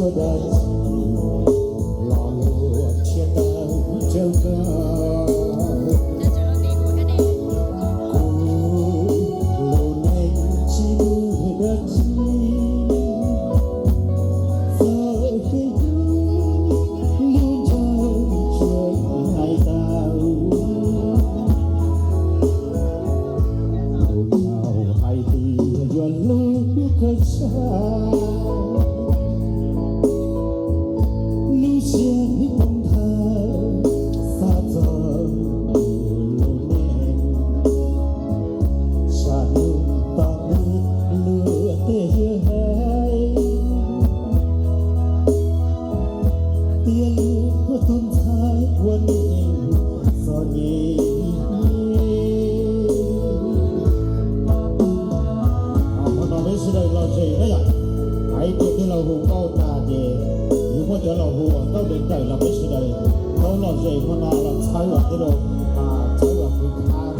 Dab tsi los luag thiaj tawm tsawv kawg, kuv lub neej tsis muaj dab tsi, txawm tias yus lub ntsej muag hais tau, lus nraug hais tias yuav hlub kawg siab, lub siab poob nthaw xav txog lub neej, sab hnub tom ntej luag tej yawg hais tias luag tus ntxhais ua neej txom nyem. Hmo no peb sawv daws lom zem na yom, hais tias tij laug hu nkauj tas ces yus muaj cov laus hu ua nkauj dawm dawm los peb sawv daws tau lom zem hmo no los txhawb ua tij laug, txhawb ua kwv khab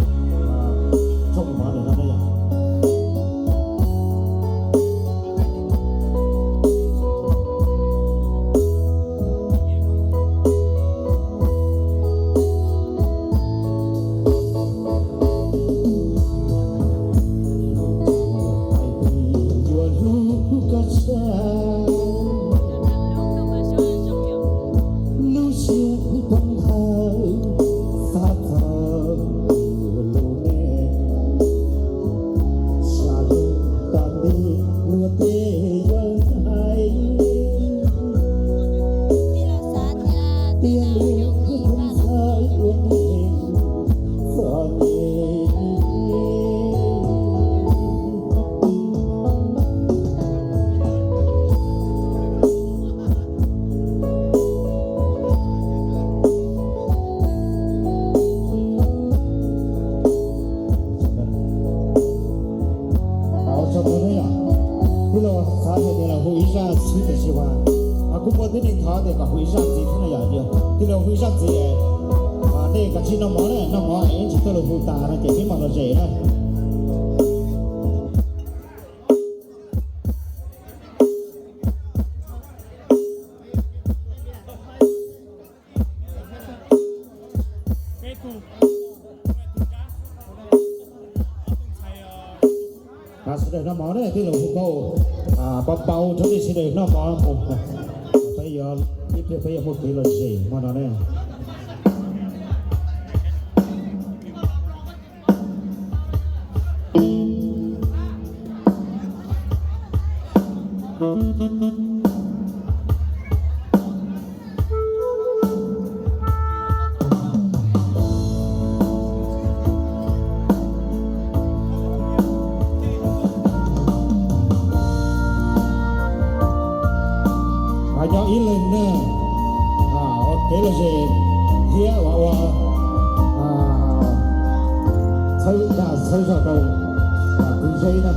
tsoom hmov ntawm no na yom. Yuav hlub koj siab, lub siab poob nthaw xav txog lub neej, sab hnub tom ntej luag tej yawg hais tias luag tus ntxhais ua neej txom nyem. Tij laug xav hais tias los hu ib zaj xwb tiam sis mas kuv muaj tib neeg thov tias kom hu ib zaj ntxiv thiab na yom. Tij laug hu ib zaj ntxiv, nej kav tsij noj mov na, noj mov es ib ntsis twg los hu tas no ces peb mam los zem na. Sawv daws noj mov ne, tij laug hu nkauj pab paub rau nej sawv daws noj mov mus. Peb yuav, ib pliag peb yuav muaj kev lom zem hmo no ne. Nyob ib leeg ne, ua kev lom zem thiab ua ua txhawb dag txhawb zog rau kwv zeb na.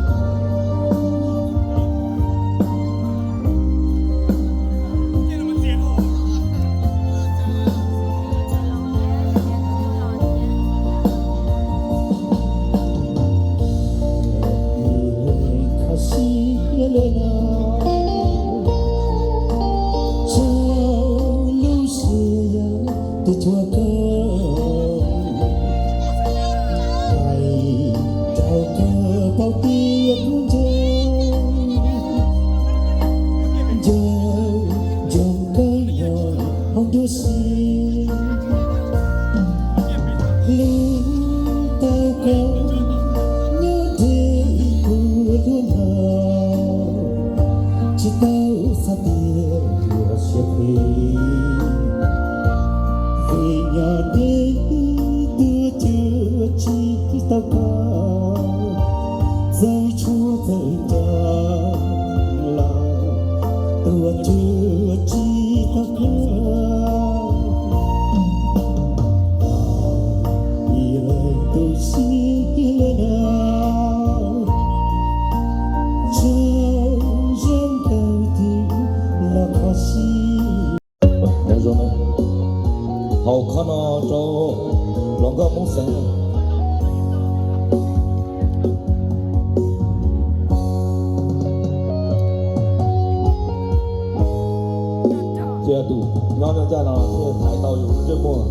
Kho siab lawm no, tsaug lub siab twb cuag koj, hais rau koj paub tias kuv nco, nco ntsoov koj nyob hauv nruab siab. Hlub tau koj nyob nrog kuv hlub no, tsis tau xav tias yuav siab phem, vim nyob ntev tuaj cuag tsis tau koj, txawm tshuav txawm nco los tuaj cuag tsis tau koj. Ib leeg tu siab lawm no, tsaug zoo kawg twb los kho siab. Haus qhov no rau hluas nkauj Hmoob Xeev. Thiaj tus nyob nyob ncaj no thiaj thaiv tau yus lub ntsej muag.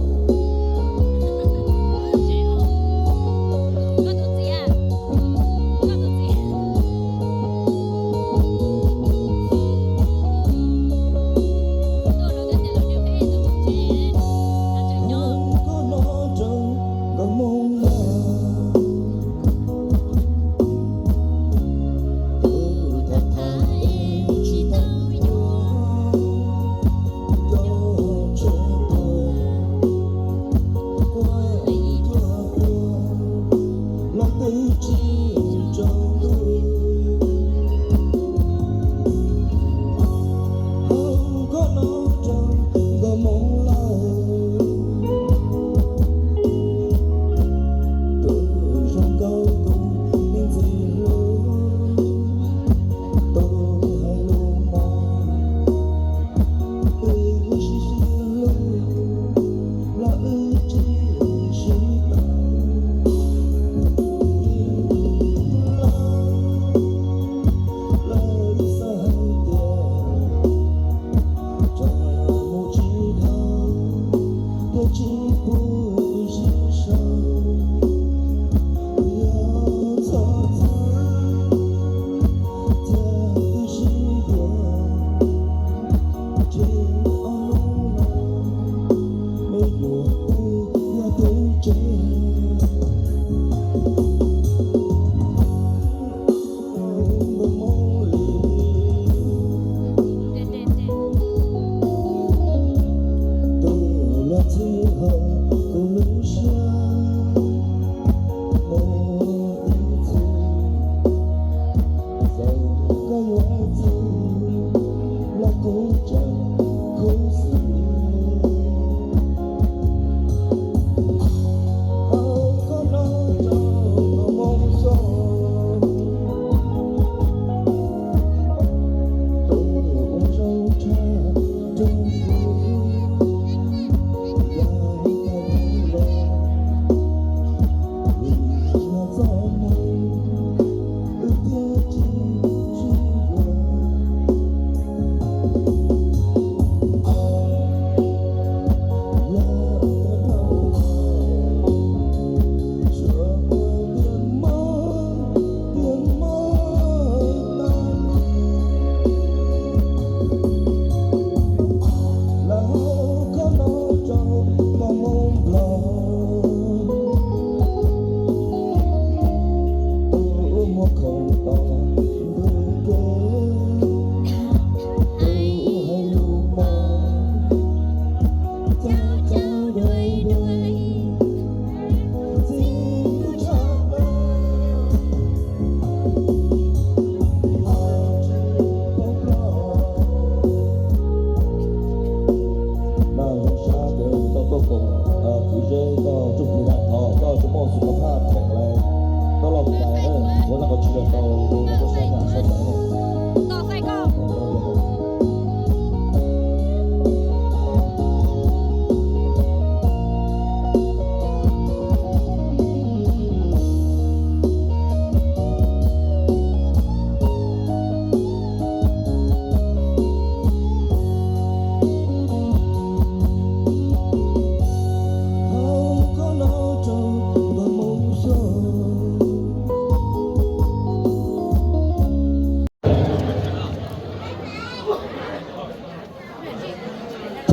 Mas zoo sab tias tau tuaj koom kwv zeb koj tsoom kwv dab thov koj tsuas muaj xus koj phaj thoom lawm, koj los mus lais ua noj qhov tsis los tau, koj sab nyam sab cawv.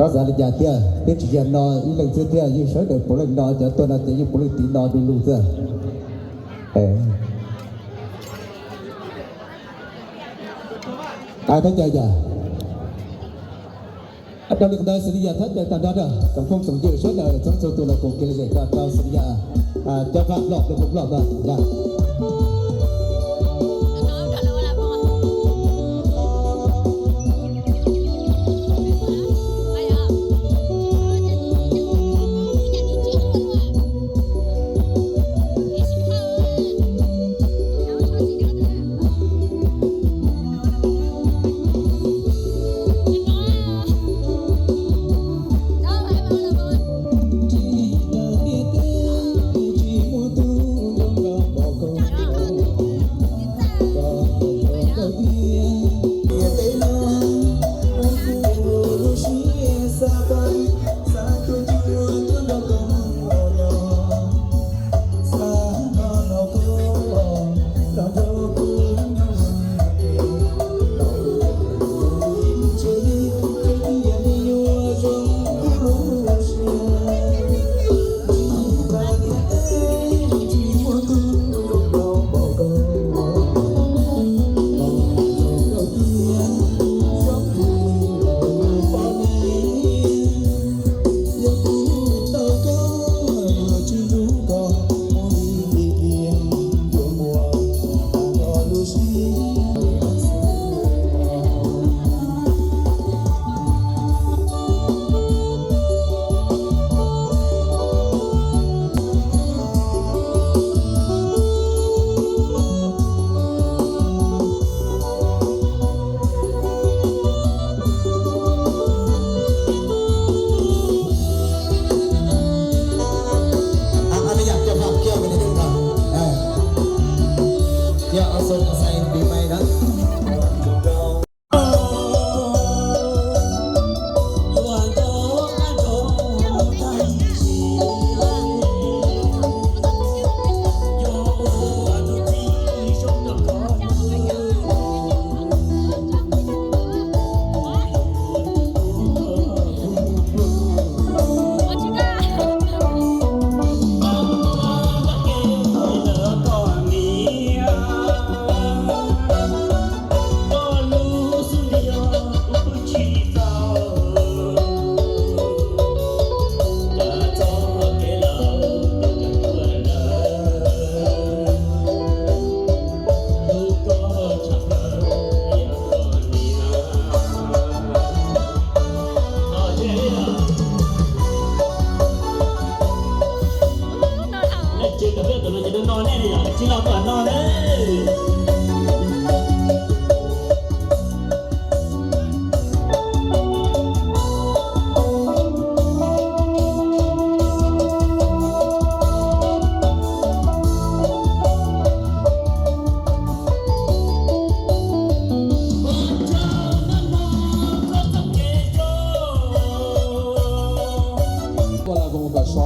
Txhob xav li cas tiag, peb tsis yog no ib leeg xwb tiag, yeej sawv daws puav leej no, cov tuaj no ces yeej puav leej tiv no du lug xwb. Thaj caw yog, rau li ntawd xws li yog thaj caw tag nrho na, tsoom phooj tsoom ywg sawv daws txhua txhua tus los koom kev lom zem rau xws li yog cov phaj loj, cov phaj loj no yog.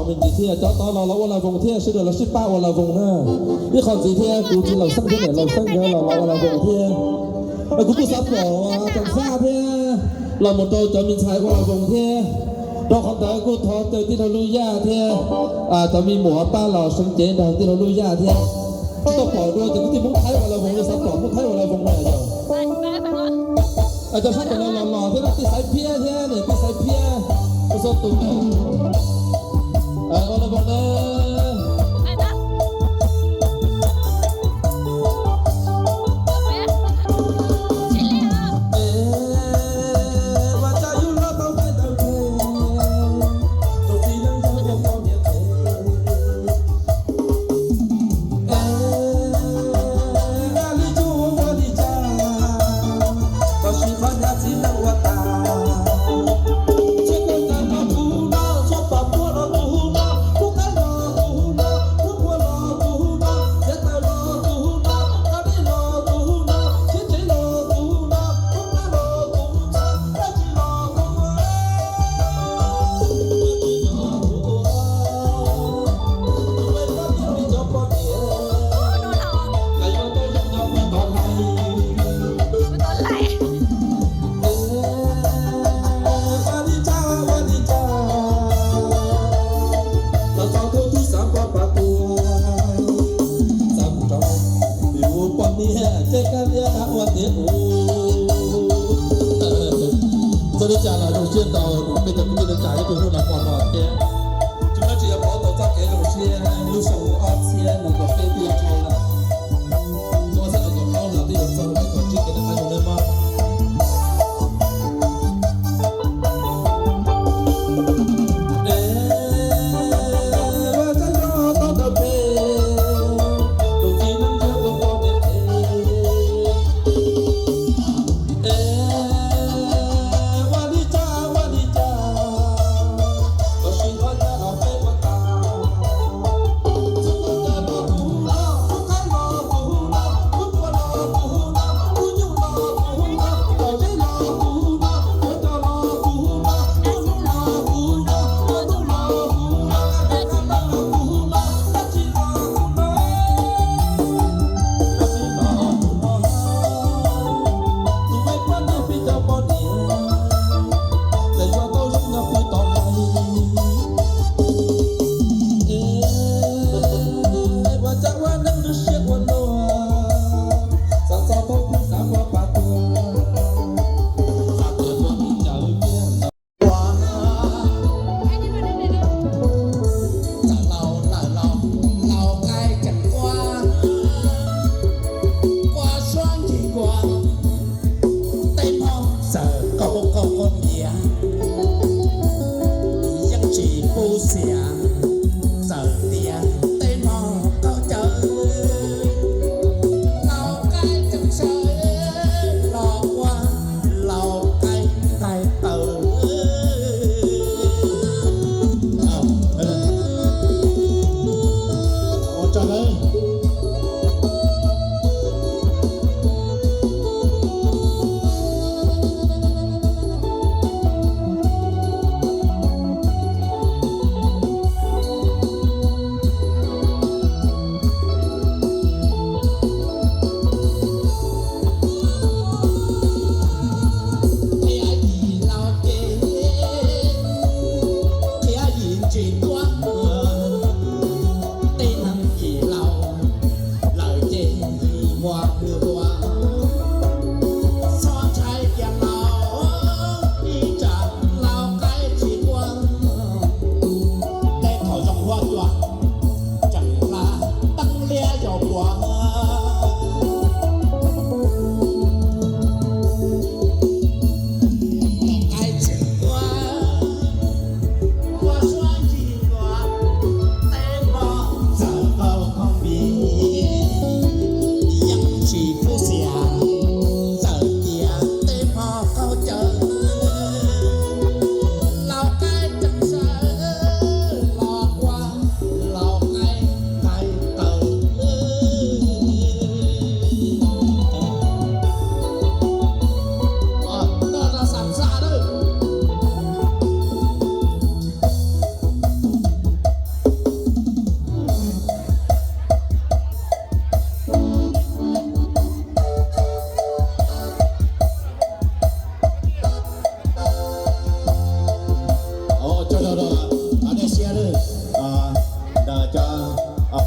Ntxiv thiab cov tod los los ua las voos thiab, sawv daws los sib pab ua las voos na. Ib qho ntxiv thiab kuv txiv Laus Xeeb thiab niam Laus Xeeb nkawd los los ua las voos thiab. Kuv kuj xav pom Tsoom Xab thiab los mus rau cov me ntxhais ua las voos thiab. Rau qhov ntawd kuj thov caw tij laug Luj Yaj thiab cov me muam pab los seev cev nrog tij laug Luj Yaj thiab. Tau pom dua ces kuv tij Hmoob Thaib ua las voos, xav pom Hmoob Thaib ua las voos na yog. Cov sab tod los los los thiab, tij Xaiv Phiab thiab niam tij Xaiv Phiab, kuv xav tus ua las voos na. Txog li cas los zoo siab ntau, peb cov kwv tij neej tsa ib tug hnub no pom no thiab. Tsis muaj dab tsi yuav pauv tau txoj kev zoo siab lub xyoo ob txhiab nees nkaum peb twb yuav dhau lawm. Xyoo ob txhiab nees nkaum plaub no twb yuav txog lawm, kom ntsib kev noj qab nyob maj.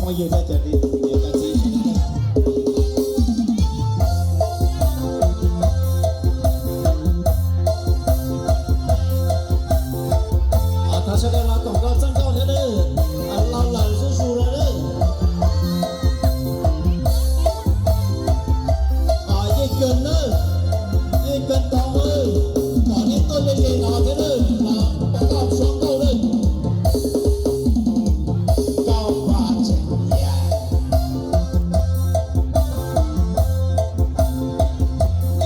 Yog cov niam cov txiv, thov sawv daws los koom nrog txhawb nrog thiab nawb, los lawm zuj zus lawm nawb. Yeej kawg nawb, yeej kawg ntau nawb, kom nej tuaj ze ze no thiab nawb, los pab tau suab nkauj nawb. Nkauj Vaj Tsheej Yias,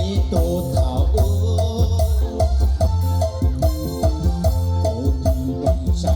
ib tug thaum ub, kuv twb tsis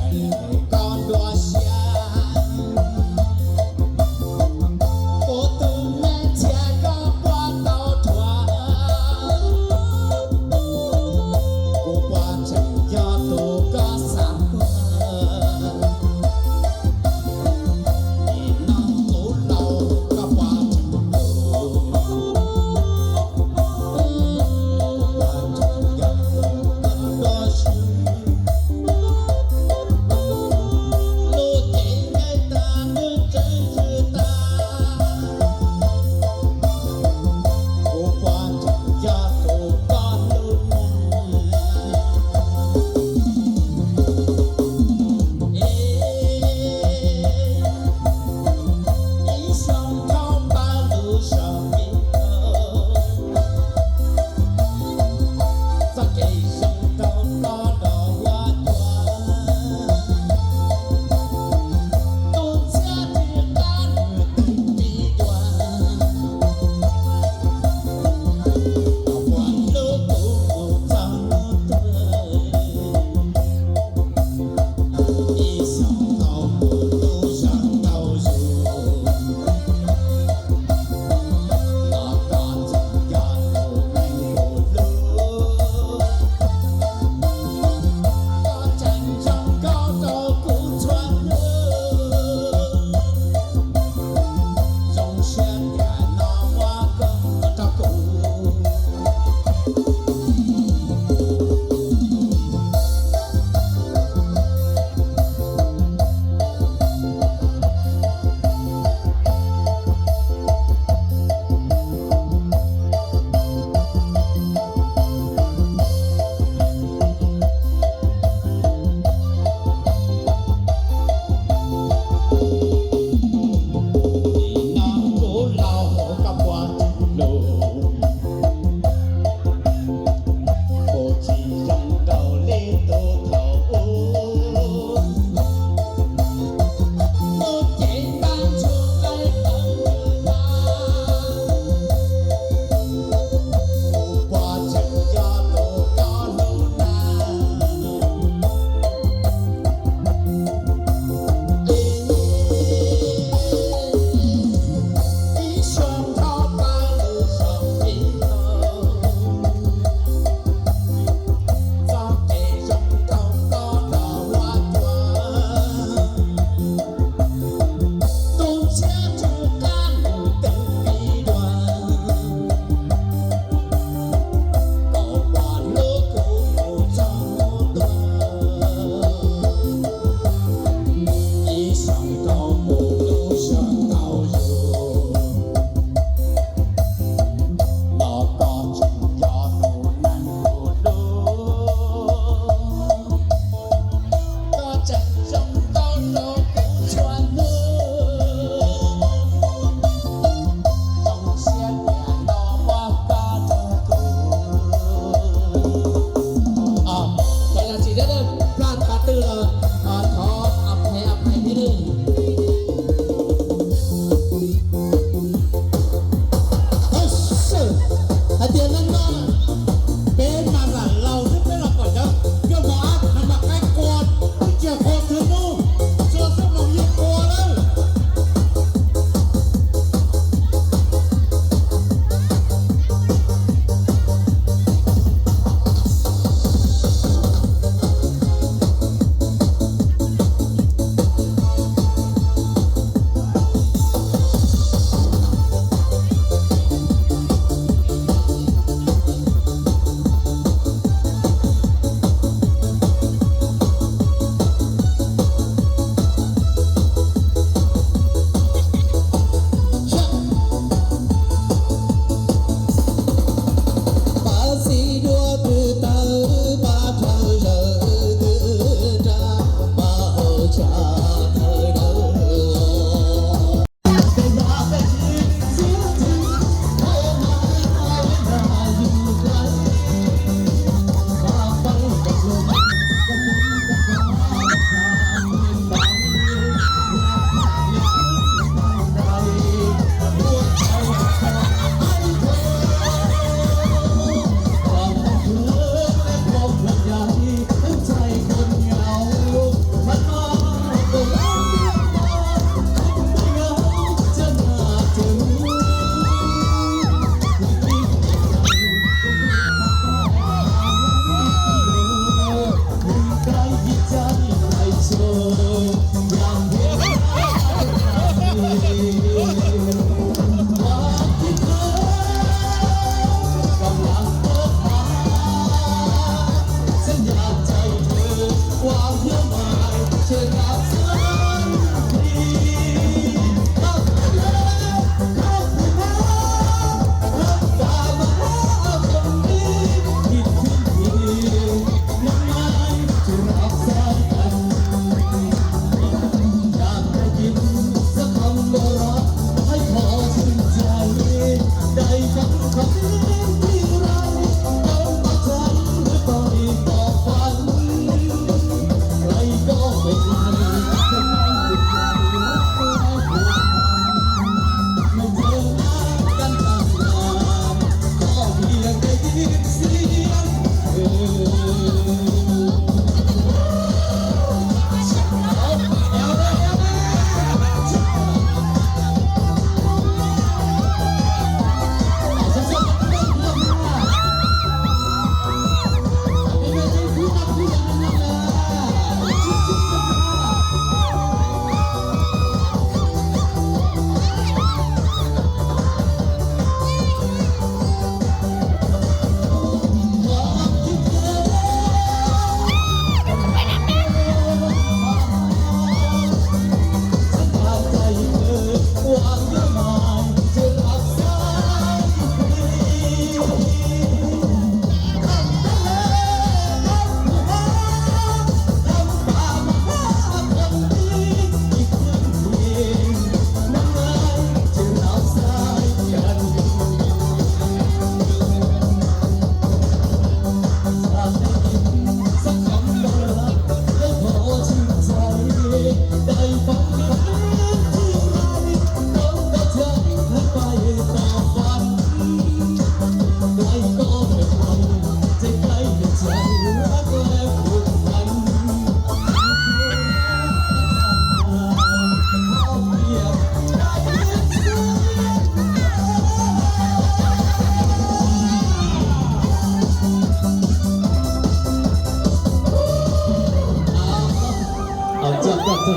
Ua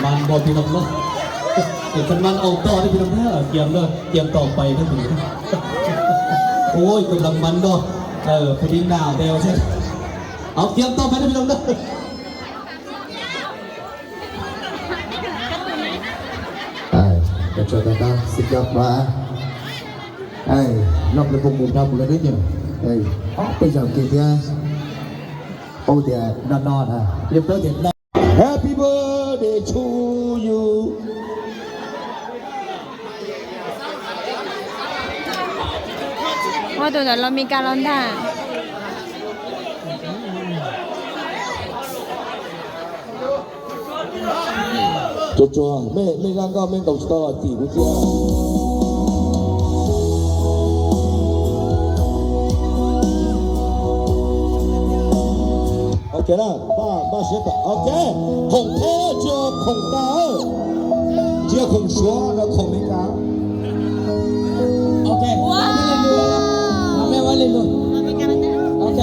mas npau tij laug na, es txhaj mas au toj thiab tij laug na, kiag na, kiag tom pais thiab tij laug. Ua tus lam mas no, pus li nas tes, au kiag tom pais thiab tij laug na. Ua tsaug ntau ntau, xib cov pab. Noj ple pum mus nrog kuv lawv neb nyuam, ob peb zaug kiag thiab. Ua tias no no na, yog paub tias no. Happy birthday to you. Muab tus ntawd los Mes Kas los ntag. Tsuag tsuag, mej, mej zaj nkauj mej ntaus tsis tau los cim kuv cia. Ok na, npaj, npaj siab tas. Ok, khoom theb tsis khoom tas, tsis khoom Suav no, khoom Mes Kas. Ok, mej ua li lus. Ok.